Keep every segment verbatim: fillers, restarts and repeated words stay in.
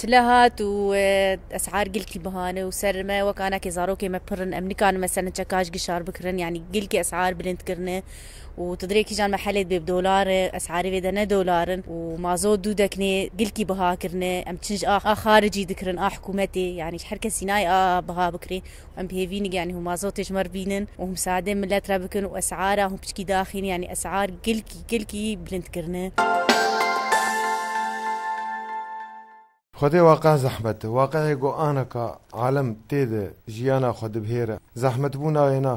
Çile hat û, e, esar gilkî bihane û ser me wek anakê zarokê me pir in. Em nikarin mesela çeka ji gişar bikirin, yanî gilkî esar bilind kirine û tu dirê kîjan mehelê dibê bi dolar e, esarê vê de ne dolar in û mazot dû deknê gilkî biha kirine. Em çin ji a, a xaricî dikirin, a hikûmetê, yanî ji her kesî nayê a biha bikirê. Em bi hêvî nigê, yanî hûn mazotê ji me re bînin û hûn misadê milet re bikin û esara hûn piçkî daxînin, yanî esar gilkî, gilkî bilind kirine. Xwedê waqe zehmet e. Waqeyê ku aneka alem tê de jiyana xwe dibihêre. Zehmetbûna wêna,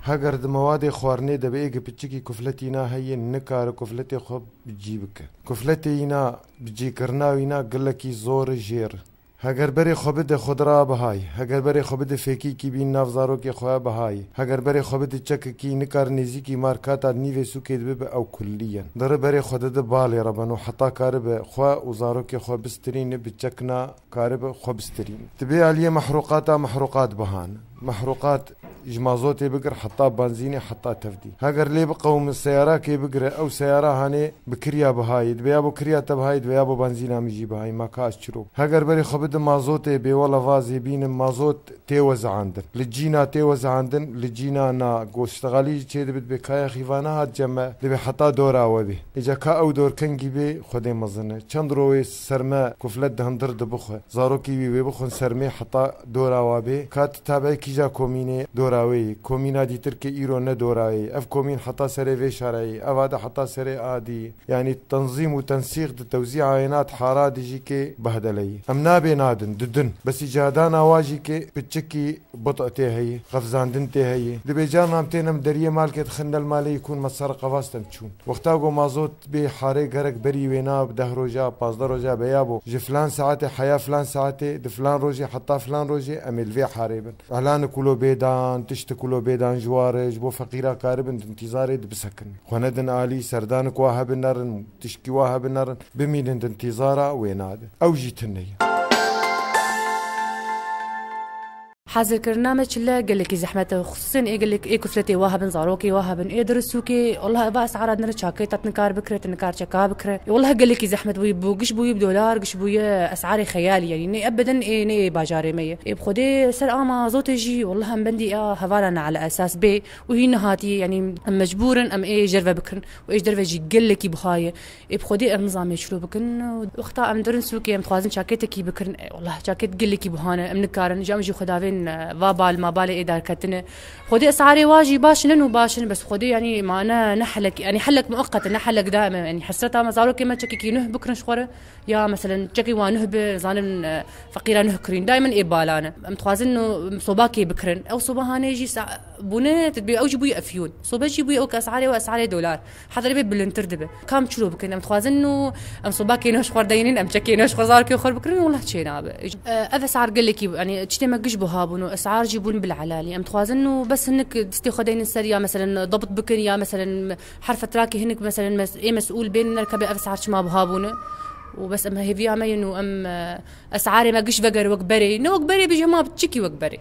heger di mewadê xwarinê de bi êk piçikî kufletî na heye, nikare kufletê xwe bi cî bike. Kufletê îna bi cîkirina wîna gelekî zor e, jêr e. Heger berê xwe bide xwe di ra bihayê, heger berê xwe bide fêkîkî bîn nav zarokê xwe bihayê, heger berê xwe bide çekekî nikar nêzîkî markata nîvê sûkê dibe bi ew kulliyen. Diri berê xwe dide balê re ben û heta karibe xwe û zarokê xwe bistirîne bi çekna karibe xwe bistirîne. Dibê aliyê mehrûqata mehrûqat bihan. Mehrûqat ji mazotê bigir heta benzînê heta tevdî. Heger lê biqewimin seyarakê bigire, ew seyara hanê bi kirya bihayê dibe, ya bo kirya te bihayê dibe, ya bo benzîna min jî bihayê, ma ka ez çiro. Heger berê xwe bide mazotê bê wela vazê bînim mazot tê wezandin. Li cîna tê wezandin, li cîna na goştexalî jî çê dibe, dibe kaya xîvana hat cem me, dibe heta dora we bê. Îca ka ew dorkengî bê, Xwedê mezin e. Çend ro wê ser me kuflet di hundir dibixwe. Zarokî wî wê bixwin ser mê heta dora wa bê. Ka tu tabeî kîja komînê dora wê yî. Komîna dîtir ke îro ne dora wê yî. Ev komîn heta serê vê şareyê. Eva de heta serê adî. Yanî tenzîm û tensîq di tewzîa wêna di hara dijî kê behdele yî. Em nabê nadin, didin. Besî cihadana wa jî kê piçikî but'etê heye, xefzandin tê heye. Dibê carna em tên em deriyê malkê dixin del malê yî kûn me ser qevast em çûn. Wexta ku mazot bê harê gerek berî wêna bi deh roja, pazdeh roja be ya bo. Ji filan saetê heya filan saetê, di filan rojê heta filan rojê em ê li vê harê bin. Ehlanik wilo bê dan, tiştik wilo bê dan ji wa re, ji bo feqîra karibin di intîzarê dibisekin. Xwe nedin alî, serdanik wa hebin nerin, tişkî wa hebin nerin, bimînin di intîzara wêna de. Ew jî tune ye. Hazirkirina me çile gelekî zehmet e. Xusûsen ê gelek, ê kufletê wa hebin, zarokê wa hebin, ê dir sûkê. Wallah eva esara dinir çakê tat nikar bikire, tu nikar çeka bikire. E, wallah gelekî zehmet bûyî, bû giş bûyî bi dolar, giş bûyî esarê xeyalî, yanî ne ebeden ê, ne ê bajarê me ye. Ê bi xwedê ser ama zotê jî, wallah em bendî a hevala ne ala esas bê û hî nihatî, yanî em mecbûr in, em ê jer ve bikirin û ê ji derve jî gelekî buha ye. Ê bi xwedê em nizamê çilo bikin. Wexta em dirin sûkê, em dixwazin çakêtekî bikirin. E, wallah, çakêt gelekî buha ne, em nikarin. Ji em jî xwe davên, e, va bal, ma balê ê darketine. Xwedê esarê wa jî baş nin û baş in, bes xwedê, yanî, ma ne, ne helek, yanî, helek muqet e, ne helek daim e. Yanî, hesreta me zarokê me çekekî nuh bikirin ji xwe re. Ya, meselen, çekî wa nuh bi, zanin, e, feqîra nuh kirîn. Daimen ê balan e. Em dixwazin no, sobakê bikirin. Ew soba hanê jî sa-, bûne, tu dibê ew jî bûye efyûn. Sobe jî bûye ew ke esarê we esarê dolar. Hederê bê bilindtir dibe. Kam çilo bikin? Em dixwazin û em sobakê nû ji xwe deynin, em çekê nû ji xwe zarokê xwe bikirin, wela çê nabe. E, ev esar gelekî, yanî, tiştê me giş buha bûn û esar jî bûn bil elalî. Em dixwazin û bes hinik tiştê xwe deynin ser ya, meselen, dabt bikin ya, meselen, her fetrakê hinik, meselen, mes-, ê mesûl bên nerkebe ev esar çima buha bûn. Û bes em hêviya me yin û em, e, esarê me giş veger wek berê. Ne wek berê bijî hema çikî wek berê.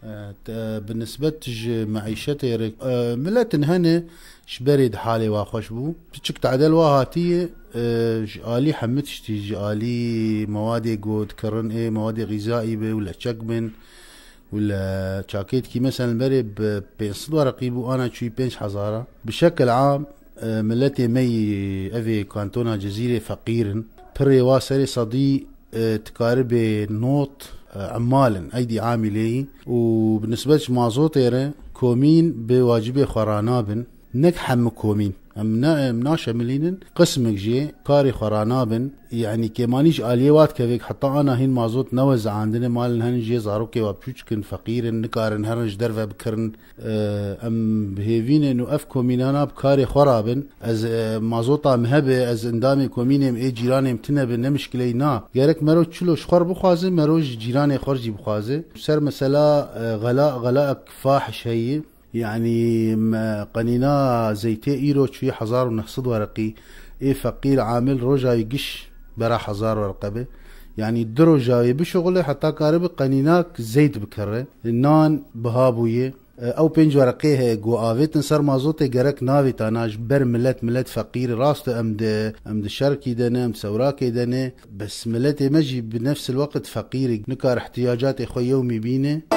E, te, bi nisbet ji meîşetê re, e, miletin hene ji berê di halê wa xweş bû. Piçik tadel wa hatiye, e, ji alî hemî tiştî, ji alî mewadê ku dikirin ê, mewadê xîzayî be û leçek bin û le çakêtkî, meselen, berê bi pênc sed wereqî bû, ana çûyî pênc hezara. Bi şekil am, e, miletê me yî evê kantona Cezîrê feqîr in. Pirê wa serê sedî e, dikaribê not, e, emal in, eydî amîlê yî û bi nisbet ji mazotê re komîn bi wacibê xwe ranabin. Nek hemû komîn. Em ne, em naşemilînin. Qismek jê karê xwe ranabin. Yanî kêmanî ji aliyê wa dikevê, heta ana hîn mazot newezandine, malin henin jê zarokê wa biçûçik in, feqîr in, nikarin herin ji derve bikirin. E, em bi hêvî ne û ev komînana bi karê xwe rabin. Ez, e, mazota min hebe, ez endamê komînê me, ê cîranê me tune be, ne mişkileyî na. Gerek mero çilo ji xwe re bixwaze, mero ji cîranê xwe re jî bixwaze. Ser mesela, e, xela, xelaek fahiş heye. Yanî, me qenîna zeytê îro çûyî hezar û neh sed wereqî. Ê feqîr amil roja wî giş bera hezar wereqe be. Yanî du roja wê bişuxule heta karibe qenînak zeyt bikere. Nan biha bûye. E, ew pênc wereqê heye ku avêtin ser mazotê gerek navêtana ji ber milet, milet feqîr e. Rast e, em di, em di şerkî de ne, em di sewrakê de ne. Bes miletê me jî bi nefsil weqt feqîr e. Nikare ihtiyacatê xwe yewmî bîne.